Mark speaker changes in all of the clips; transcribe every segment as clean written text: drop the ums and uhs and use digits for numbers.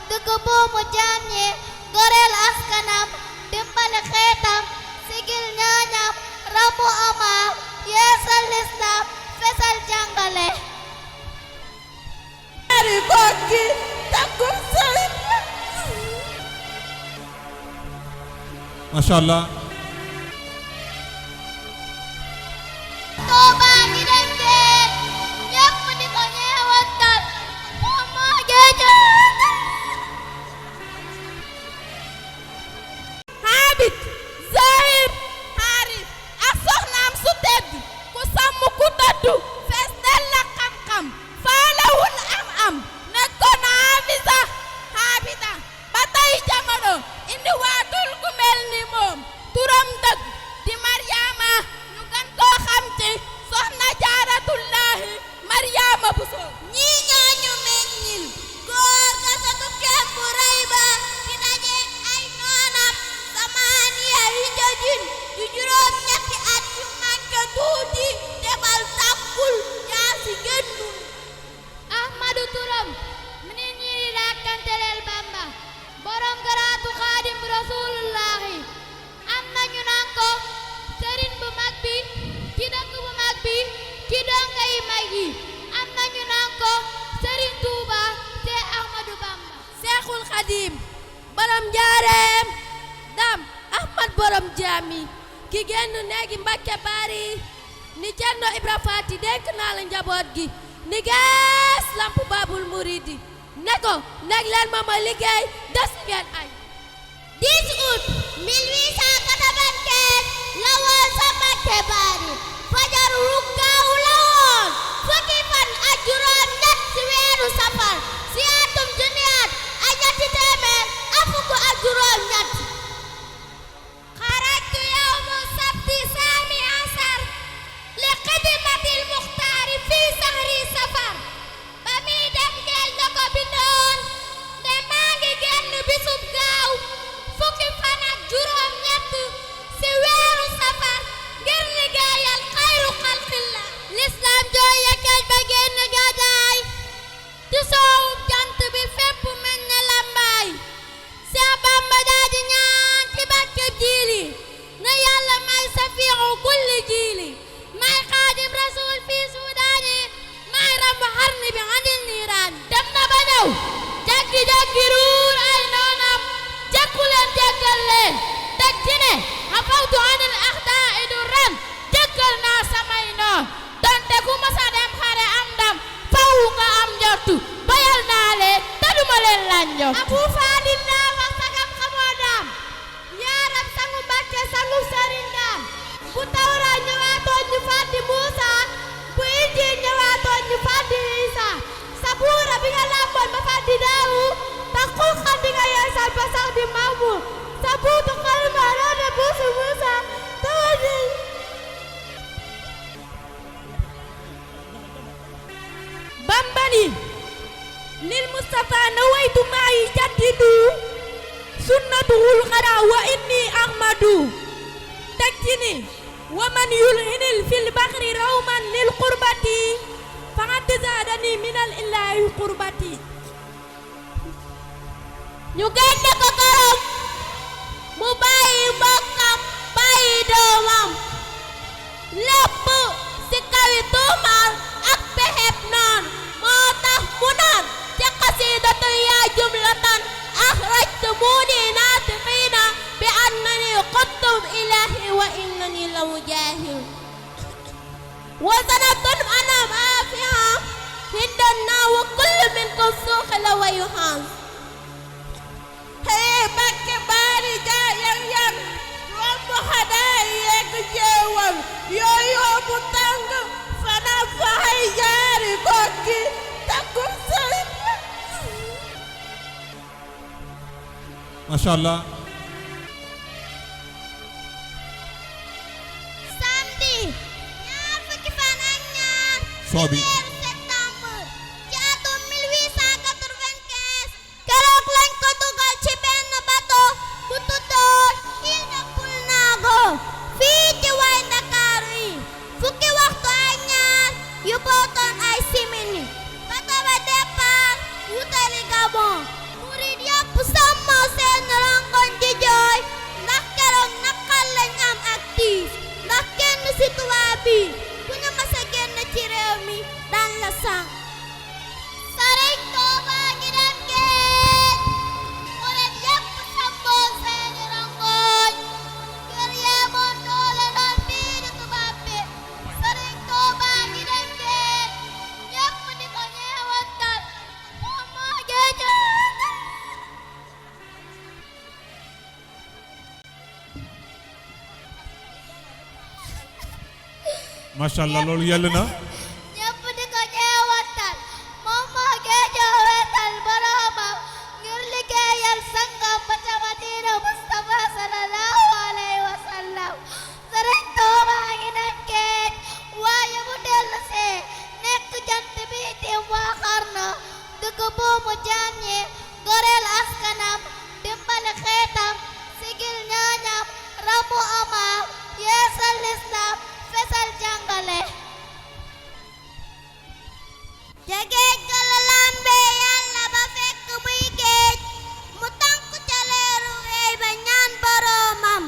Speaker 1: dëgg buumu jaam ñi goreel askanam dimbali xeetam sigil ñaañam ramu amaam yeesal lislaam fesal jàngale
Speaker 2: ñaari bokki takkum sëriñ
Speaker 3: Masha Allah.
Speaker 1: Touba ngi dem géej ñépp di ko ñeewantal moom moo géeju
Speaker 2: Habib Zahir Harif ak soxnaam su tedd ku sàmm ku dëddu fees dell la xam-xam faalewul am nekkoon Hafiza Habida ba tey jamono indi waatul ku mel ni moom turam dëgg di Mariama ñu gën koo xam ci soxna Jaaratullaahi Mariama Buso
Speaker 1: ñii ñooñu meññil góor ga sa tukkeem bu rëy ba di dajeek ay noonam samaaniya yi jëjin yu juróom ñetti at yu manque tuuti defal tàkkul jaasi génnul Ahmadu turam mi nit ñi di dàkkanteleel Bamba borom garaatu xaadim rasulullahi am na ñu naan ko sëriñ bu mag bi ci dëkk bu mag bi ci donga yi mag yi am na ñu naan ko sëriñ Tuuba te Ahmadu Bamba
Speaker 2: Seexul Xadiim borom njaareem dam Ahmad borom jaami ki génn néegi Mbàkke Bari ni Cerno Ibra Faati dénk naa la njaboot gi ni gees lamp Baabul Muridi ne ko nekk leen ma liggéey des ngeen ay
Speaker 1: 10 août 1895 la woon sa Mbàkke Bari fajar ru gaaw la woon fukki fan ak juróom ñett ci weeru safar si atum junniyaat ak ñetti téeméer ak fukk ak juróom ñett xarajtu yawmu sabti saami asar li xidmatil muxtaari fii sahri safar ba muy dem géej la ko bindoon ne maa ngi génn bisub gaaw fukki fan ak juróom ñett ci weeru safar ngir liggéeyal xayru xalqillah lislaam jooy yekkeel ba génn gàddaay ci soowub jant bi fépp mel ne lambaay Seex Bamba daa di ñaan ci barkeb jiili na yàlla may safiixu kulli jiili may xaadim rasuul fii suudaani may rambu xarni bi andil niiraan dem na ba ñëw jaggi ruur ay noonam jekku leen jéggal leen teg ci ne xafawtu anil axdaa du ren jéggal naa samay noon donte ku masa dem xare am ndam faw nga am njortu bayal naa leen te duma leen lanjo abu faadil naa wax sagam xamoo daam yaaram sangu Mbàkke sangu sëriñ daam bu tawra ñëwaatoon ñu fàddi Muusa bu Injiil ñëwaatoon ñu fàddi Isa sabuura bi nga làmboon ba fàddi Daawu tax xulxal bi nga yeesal ba sax di Maamu sabuutu xalma roone buusu Muusa tawadi
Speaker 2: Bambani lil Mustafa nawaytu maa yi jaddidu sunnatuhul xara wa inni ahmadu teg ci ni wa man yulhinil fil baxri rawman lil qurbati faqad zaadani minal illaahi qurbati
Speaker 1: ñu génne ko këram mu bàyyi mbokkam bàyyi doomam lépp ci kawi tuumal ak pexeb noon moo tax mu naan ci xasiidatu yaa jumlatan axrajtu muuni naatiqiina bi annani quttum ilaahi wa innani la mujaahid wa sanatun ana maafiha hiddanna wa kullu minkum suuxila wa yuhaas
Speaker 2: hee Mbàkke Bari jaa yang romb xadaa yegg jeewal yooyoo bu tàng fana faay jaari bokki takkum sëriñ
Speaker 3: Masha Allah.
Speaker 1: samedi ñaar fukki fan ak ñaar
Speaker 3: Soobi.
Speaker 1: ci weeru septembre ci atum 1895 keroog lañ ko dugal ci benn bato bu tuddoon Île de Pulnago fii ci way Ndakaaru yi fukki waxtu ak ñaar yu bootoon ay simili bato ba départ wutali Gabon murid bii ku ñu mas a génn ci réew mi daan la sànq. Sëriñ Tuuba ngi dem géej murit yépp samboo seeni rangooñ kër yee moon doole doon bii di tubaab bi. Sëriñ Tuuba ngi dem géej ñépp di ko ñeewantal moom moo géejoo.
Speaker 3: macha allah loolu yell na.
Speaker 1: ñépp di ko ñeewantal moom moo géejoo wetal boroomam ngir liggéeyal sangam ba ca Madina Mustafa sallallahu alayhi wa sallam. Sëriñ Tuuba ngi dem géej waaye bu dellu see nekk jant bi tim waa Xarnu dëgg buumu jaam ñi goreel askanam dimbali xeetam sigil ñaañam ramu amaam yeesal lislaam fesal jàngale. ca géej ga la làmbee Yàlla ba fekk muy géej mu tànku ca leeru wey ba ñaan boroomam.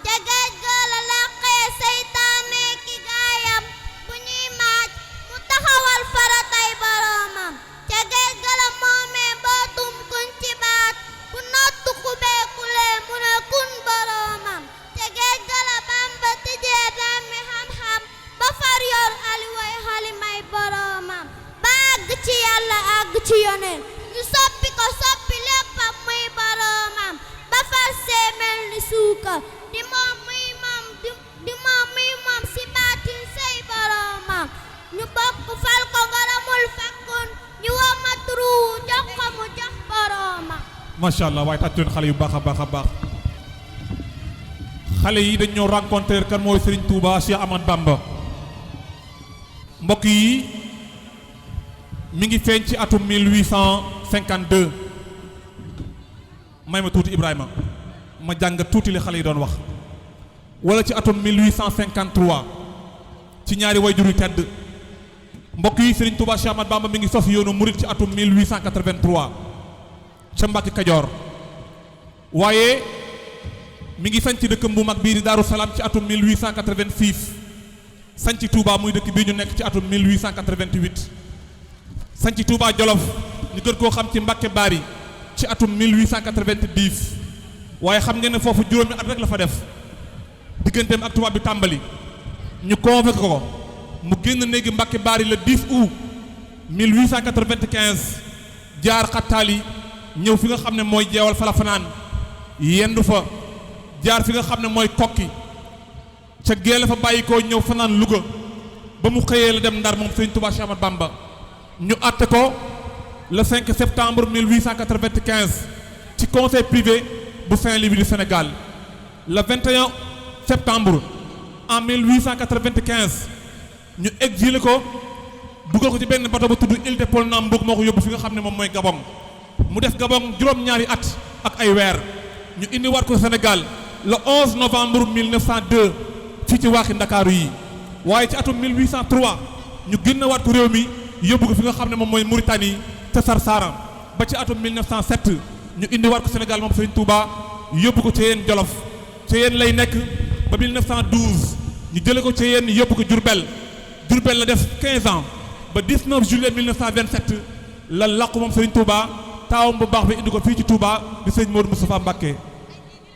Speaker 1: ca géej ga la làqee seytaane ki gaayam bu ñuy maaj mu taxawal faratay boroomam. ca géej ga la moomee bootum kuñ ci baat bu nottu kubeekulee mu ne kun boroomam. ca géej ga la Bamba tijjee dammi xam-xam ba far yor aliway xalimay boroomam. ba àgg ci Yàlla àgg ci yoneen ñu soppi ko soppi léppam muy boroomam. ba far seemel ni suukar di moom muy moom si baatin sey boroomam. ñu bokk fal ko ngaramul fakkun ñu womat ruu jox ko mu jox boroomam.
Speaker 3: macha allah waaye tàccu leen xale yu baax a baax a baax. xale yi dañ ñoo rencontré kan mooy Serigne Touba Cheikh Ahmad Bamba. mbokk yi mi ngi feeñ ci atum 1852 may ma tuuti Ibrahima ma jàng tuuti li xale yi doon wax. wala ci atum 1853 ci ñaari wayjur yu tedd. mbokk yi Serigne Touba Cheikh Ahmad Bamba mi ngi sos yoonu murit ci atum 1883 ca Mbàkke Kajoor. waaye mi ngi sanc dëkkam bu mag bii di Daaru Salaam ci atum 1886 sanc Touba muy dëkk bii ñu nekk ci atum 1888 sanc Touba Jolof ñu gën koo xam ci Mbàkke Baari ci atum 1890 waaye xam ngeen ne foofu juróomi at rek la fa def digganteem ak tubaab bi tàmbali ñu convoqué ko mu génn néegi Mbàkke Baari le 10 août 1895 jaar xattaali ñëw fi nga xam ne mooy jeewal fa la fanaan yendu fa jaar fi nga xam ne mooy kokki ca géele fa bàyyi koo ñëw fanaan Louga ba mu xëyee la dem Ndar moom Serigne Touba Cheikh Ahmad Bamba ñu àtte ko le 5 septembre 1895 ci conseil privé bu Saint-Louis du Sénégal le 21 septembre en 1895 ñu exilé ko dugal ko ci benn bateau ba tudd Île de Paul-Nambour moo ko yóbbu fi nga xam ne moom mooy Gabon mu def Gabon juróom-ñaari at ak ay weer ñu indiwaat ko Sénégal le 11 novembre 1902 fii ci waaxi Ndakaaru yi waaye ci atum 1803 ñu génnewaat ko réew mi yóbbu ko fi nga xam ne moom mooy Mauritanie te Sarsara ba ci atum 1907 ñu indiwaat ko Sénégal moom Serigne Touba yóbbu ko ci yéen Jolof ci yéen lay nekk ba 1912 ñu jële ko ci yéen yóbbu ko Diourbel la def 15 ans ba 19 juillet 1927 la làqu moom Serigne Touba taawam bu baax bi indi ko fii ci Touba di Serigne Modou Moustapha Mbacké.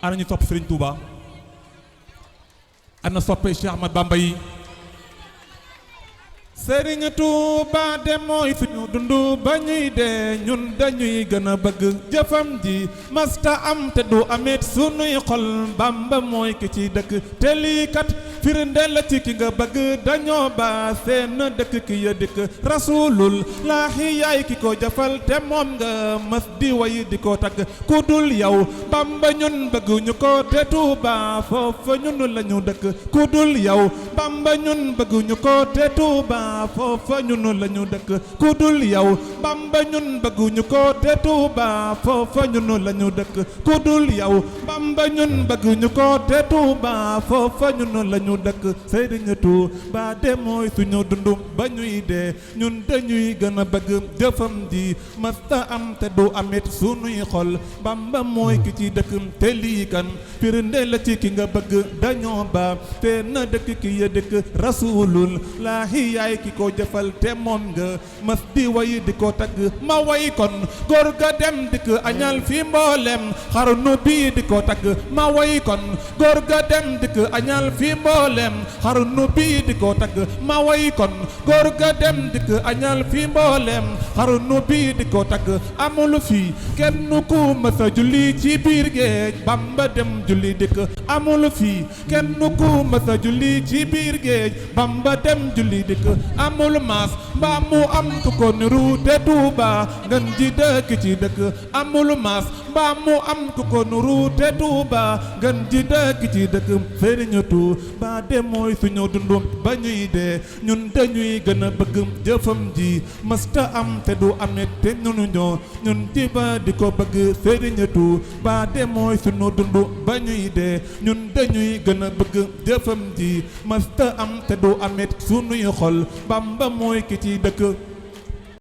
Speaker 3: ana ñu topp Serigne Touba ana soppe Cheikh Ahmad Bamba yi. Serigne Touba de mooy suñu dundu ba ñuy dee ñun dañuy gën a bëgg jëfam ji masta am te du amit sunuy xol Bamba mooy ki ci dëkk te lii kat firnde la ci ki nga bëgg dañoo ba seen dëkk ki ya dikk rasulul laahi yaay ki ko jëfal te moom nga mës di way di ko tagg ku dul yow Bamba ñun bëgguñu ko te Touba foofa ñun lañu dëkk ku dul yow Bamba ñun bëgguñu ko te Touba foofa ñun lañu dëkk ku dul yow Bamba ñun bëgguñu ko te Touba foofa ñun lañu dëkk ku dul yow Bamba ñun bëgguñu ko te Touba foofa ñun lañu
Speaker 4: suñu dëkk Sëriñ Tuuba de mooy suñu dund ba ñuy dee ñun dañuy gën a bëgg jëfam ji mësta am te du amit suñuy xol Bamba mooy ki ci dëkk te lii kan firnde la ci ki nga bëgg dañoo ba te na dëkk ki ya dëkk rasulul laahi yaay ki ko jëfal te moom nga mës di way di ko tagg ma way kon góor ga dem dikk añal fi mboolem xarnu bi di ko tagg ma way kon góor ga dem dikk añal fi mboolem xarnu bi di ko tagg ma way kon góor ga dem dikk añal fi mboolem xarnu bi di ko tagg amul fi kenn ku mësa julli ci biir géej Bamba dem julli dikk amul fi kenn ku mësa julli ci biir géej Bamba dem julli dikk amul maas mbaa mu am ku ko niru te Tuuba ngën ji dëkk ci dëkk amul maas mbaa mu am ku ko niru te Tuuba ngën ji dëkk ci dëkk Sëriñ Tuuba de mooy suñu dund ba ñuy dee ñun dañuy gën a bëgg jëfam ji mësta am te du amit te ñun ci ba di ko bëgg Sëriñ Tuuba de mooy suñu dund ba ñuy dee ñun dañuy gën a bëgg jëfam ji mësta am te du amit suñuy xol Bamba mooy ki ci dëkk